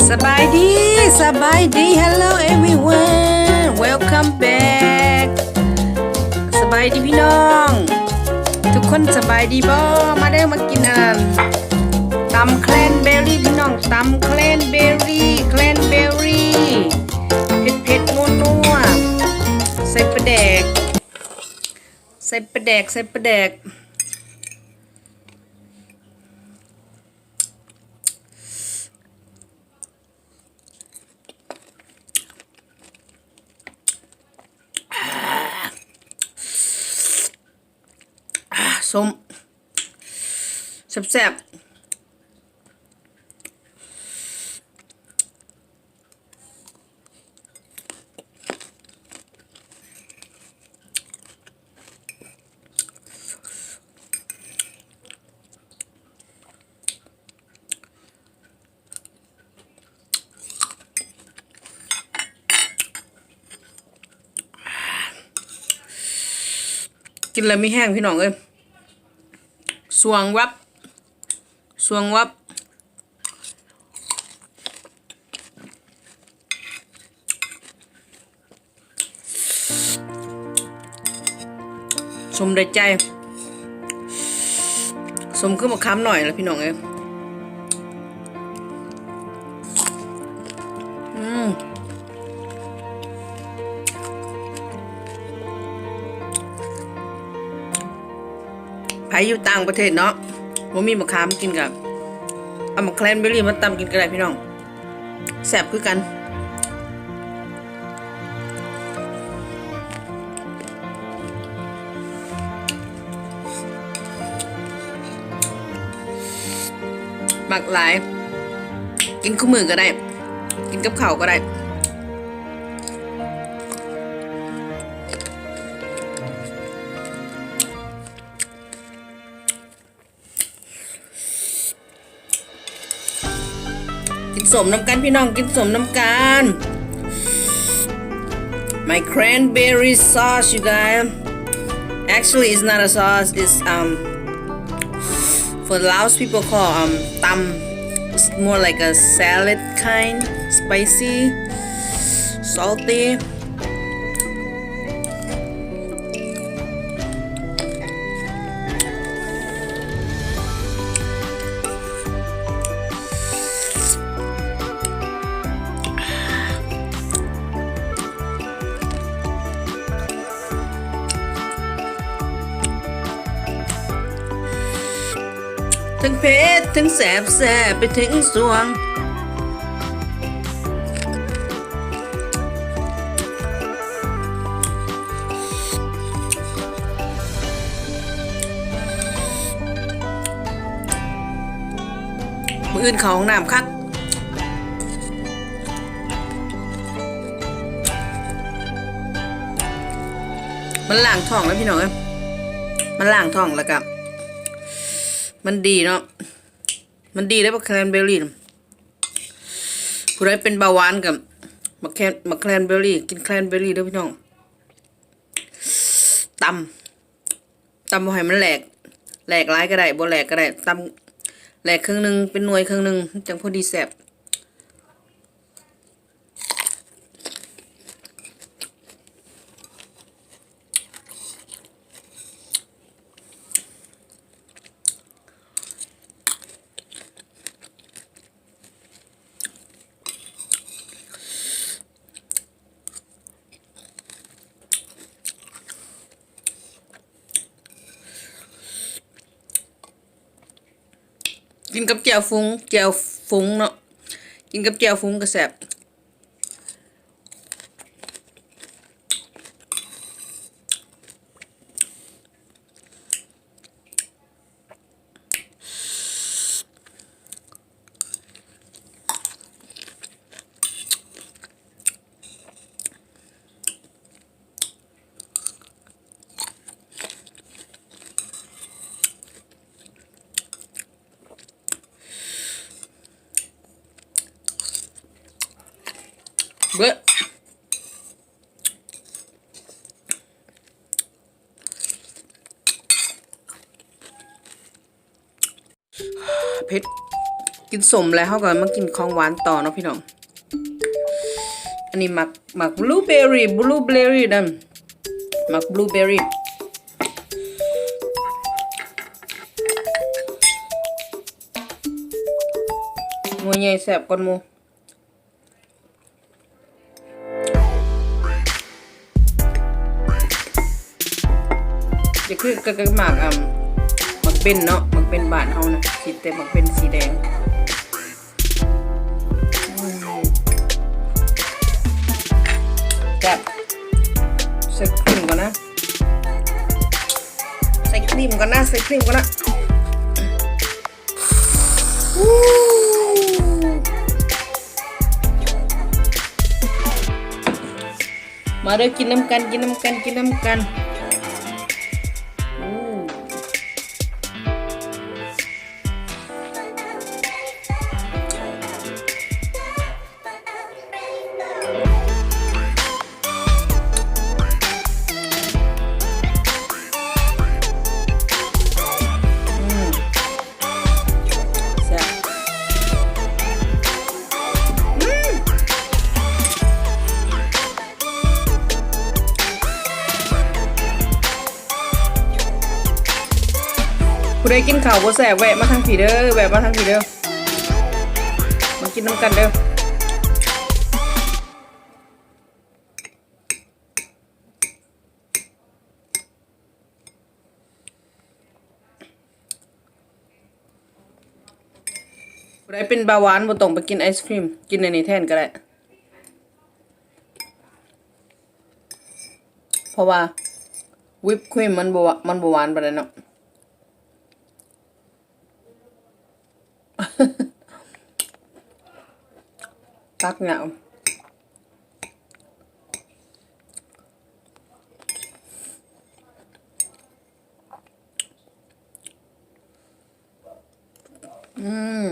ສະບາຍດີ ສະບາຍດີ Hello everyone, welcome back. ສະບາຍດີພີ່ນ້ອງ ທຸກຄົນສະບາຍດີບໍ່? ມາເດີ ມາກິນອັນນັ້ນ ຕຳແຄລນເບຣີພີ່ນ້ອງ ຕຳແຄລນເບຣີ ແຄລນເບຣີ ເຜັດໆ ນົວໆ ໃສ່ປາແດກ ໃສ່ປາແດກ ໃສ່ປາແດກ. ສົ້ມ ແຊບໆ. ກິນແລ້ວມີແຮງພີ່ນ້ອງເອີຍ ສວງວັບ ສວງວັບ. ສົມໄດ້ໃຈ ສົມຄືບັກຂາມໜ້ອຍລະພີ່ນ້ອງເອີຍ. ອືມ ໃຜຢູ່ຕ່າງປະເທດເນາະ ບໍ່ມີບັກຂາມກິນກະເອົາບັກແຄລນເບຣີມາຕຳກິນກະໄດ້ພີ່ນ້ອງ ແຊບຄືກັນ. ມັກຫຼາຍ ກິນຄູ່ມື້ກະໄດ້ ກິນກັບເຂົ້າກະໄດ້. ກິນສົ້ມນຳກັນພີ່ນ້ອງ ກິນສົ້ມນຳກັນ. My cranberry sauce, you guys. Actually, it's not a sauce. It's, um, for Laos people call, um, ຕຳ. It's more like a salad kind, spicy, salty. ເທິງເຜັດເທິງແຊບ ແຊບໄປເຖິງສວງ. ມື້ອື່ນເຂົ້າຫ້ອງນ້ຳຄັກ ມັນລ້າງທ້ອງແລ້ວພີ່ນ້ອງເອີຍ ມັນລ້າງທ້ອງ ແລ້ວກະມັນດີເນາະ ມັນດີເດ້ບັກແຄລນເບຣີນະ. ຜູ້ໃດເປັນເບົາຫວານກະ ໝາກແຄນ ໝາກແຄລນເບຣີ ກິນແຄລນເບຣີເດີພີ່ນ້ອງ. ຕຳ ຕຳບໍ່ໃຫ້ມັນແຫຼກ ແຫຼກຫຼາຍກະໄດ້ ບໍ່ແຫຼກກະໄດ້ ຕຳແຫຼກເຄິ່ງໜຶ່ງ ເປັນໜ່ວຍເຄິ່ງໜຶ່ງ ມັນຈັ່ງພໍດີແຊບ. ກິນກັບແຈ່ວຟຸງ ແຈ່ວຟຸງເນາະ ກິນກັບແຈ່ວຟຸງກະແຊບ. ເບິ່ງ ເຜັດ. ກິນສົ້ມແລ້ວ ເຮົາກໍມາກິນຂອງຫວານຕໍ່ເນາະພີ່ນ້ອງ. ອັນນີ້ໝາກ ໝາກບລູເບີຣີ ບລູເບີຣີນັ້ນ ໝາກບລູເບີຣີ. ໜ່ວຍໃຫຍ່ແຊບກ່ອນໝູ່. ຈະຄືກັບໝາກ ອຳ ໝາກເບັນເນາະ ໝາກເບັນບ້ານເຮົານະ ຊິແຕ່ໝາກເບັນສີແດງ. ອືມ ແຊບ. ໃສ່ຄຣີມກ່ອນນະ ໃສ່ຄຣີມກ່ອນນະ ໃສ່ຄຣີມກ່ອນນະ. ມາເດີ ກິນນຳກັນ ກິນນຳກັນ ກິນນຳກັນ. ອືມ ແຊບ. ອືມ ຜູ້ໃດກິນເຂົ້າບໍ່ແຊບ ແວະມາທາງພີ້ເດີ ແວະມາທາງພີ້ເດີ ມາກິນນຳກັນເດີ. ຜູ້ໃດເປັນເບົາຫວານບໍ່ຕ້ອງໄປກິນໄອສະຄຣີມ ກິນອັນນີ້ແທນກໍໄດ້ ເພາະວ່າວິບຄຣີມມັນບໍ່ ມັນບໍ່ຫວານປານໃດເນາະ. ຕັກຫຍັງ? ອືມ.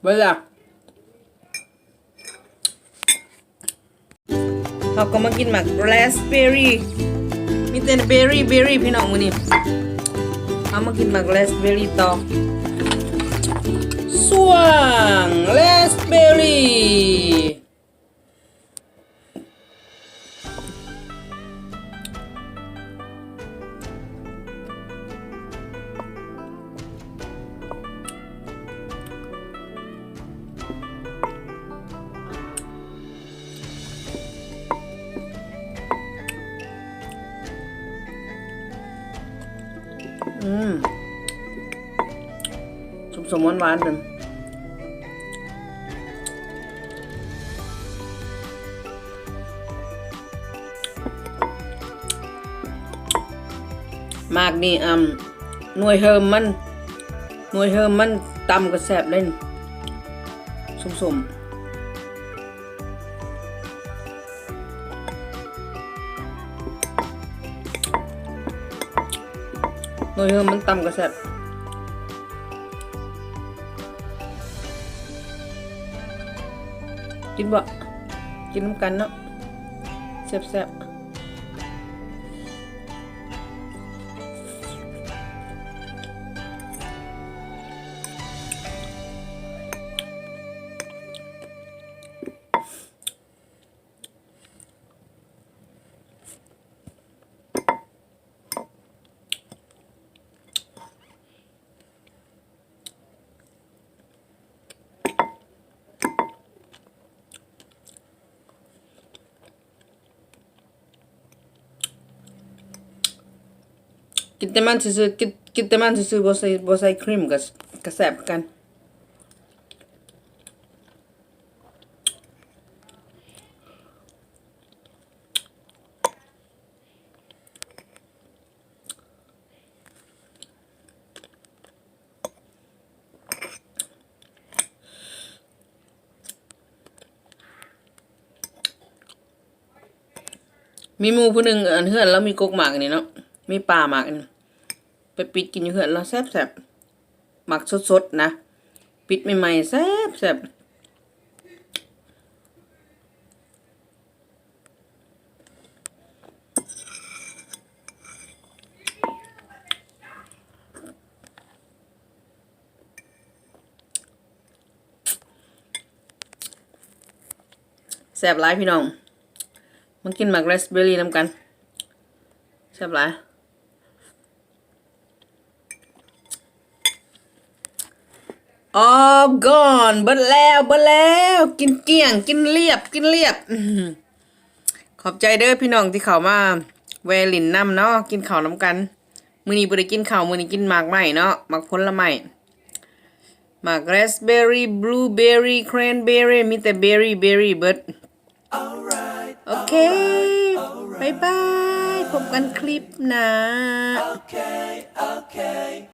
ເບິ່ງລະ ເຮົາກໍມາກິນໝາກແຣສເບີຣີ ມີແຕ່ເບີຣີ ເບີຣີ ພີ່ນ້ອງ ມື້ນີ້ເຮົາມາກິນໝາກແຣສເບີຣີຕໍ່ ຊ່ວງແຣສເບີຣີ. ອືມ ສົ້ມໆ ຫວານໆ ເປັນ ໝາກນີ້ ອຳ ໜ່ວຍເຮີມມັນ ໜ່ວຍເຮີມມັນຕຳກໍແຊບເດ້ ສົ້ມໆ. ໜ່ວຍເຮີມມັນຕຳກໍແຊບ ກິນບໍ່? ກິນນຳກັນເນາະ ແຊບໆ. ແຕ່ມັນຊື່ໆ ກິນ ກິນແຕ່ມັນຊື່ໆ ບໍ່ໃສ່ ບໍ່ໃສ່ຄຣີມ ກໍ ກໍແຊບຄືກັນ. ມີໝູ່ຜູ້ໜຶ່ງ ອັນເຮືອນລາວມີກົກໝາກອັນນີ້ເນາະ ມີປ່າໝາກອັນນີ້ ໄປປິດກິນຢູ່ເຮືອນລາວແຊບໆ ໝາກສົດໆນະ ປິດໃໝ່ໆ ແຊບໆ. ແຊບຫຼາຍພີ່ນ້ອງ ມາກິນໝາກແຣສເບີຣີນຳກັນ ແຊບຫຼາຍ. All gone ເບິດແລ້ວ ເບິດແລ້ວ ກິນກ້ຽງ ກິນລຽບ ກິນລຽບ. ຂອບໃຈເດີພີ່ນ້ອງທີ່ເຂົ້າມາແວ່ຫຼິ້ນນຳເນາະ ກິນເຂົ້ານຳກັນ. ມື້ນີ້ບໍ່ໄດ້ກິນເຂົ້າ ມື້ນີ້ກິນໝາກໄມ້ເນາະ ໝາກຜົນລະໄມ້ ໝາກແຣສເບີຣີ ບລູເບີຣີ ແຄຣນເບີຣີ ມີແຕ່ເບີຣີ ເບີຣີເບິດ. ໂອເຄ ບາຍບາຍ ພົບກັນຄລິບໜ້າ.